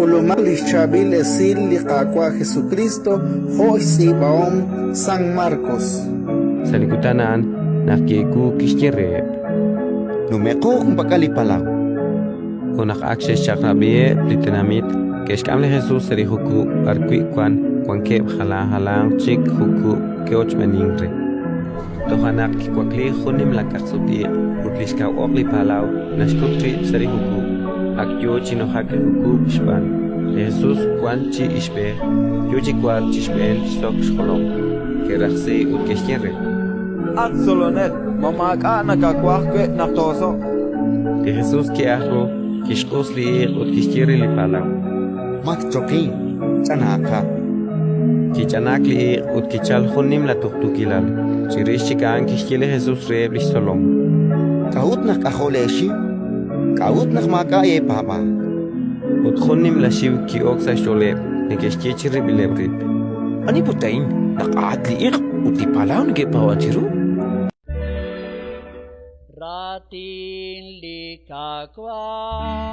K'ulumaq li xChaab'il Esil li Qaawa' Jesukriist jo' xtz'iib'ahom San Markos. Sa' li kutan a'an, naq ki'ewuuk, kixye reheb': Nume'qo junpak'al li palaw. Ut naq ak xe'xchaq'rab'iheb' li tenamit, ke'xk'am li Jesus sa' li jukub' b'arwi' wank wankeb' jalan jalanq chik jukub' ke'ochb'eenink re. Toja' naq kiwakliik jun nimla kaqsut-iq' ut li xkaw oq li palaw naxkut rib' sa' li jukub', ak yo chi nujak li jukub' xb'aan. Li Jesus wank chi ixb'ej, yo chi wark chi xb'een xsok xjolom. Ke'rajsi ut ke'xye re: At Tzolonel, ma maak'a' nakawaj wi' naq tooso'q? Li Jesus ki'ajk ru, kixq'us li iq' ut kixye re li palaw: Matchoqin, ch'anaaqat. Kich'anaak li iq' ut kichalk jun nimla tuqtuukilal. Chirix chik a'an kixye li Jesus reheb' li xtzolom: K'a'ut naq k'ajo' leexiw? K'a'ut naq maak'a' eepaab'aal? Ut jun nimla xiw ki'ok sa' xch'ooleb', neke'xye chirib'ileb' rib': Ani put a'in naq a'at li iq' ut li palaw neke'paab'ank chiru? Raatin li Qaawa'.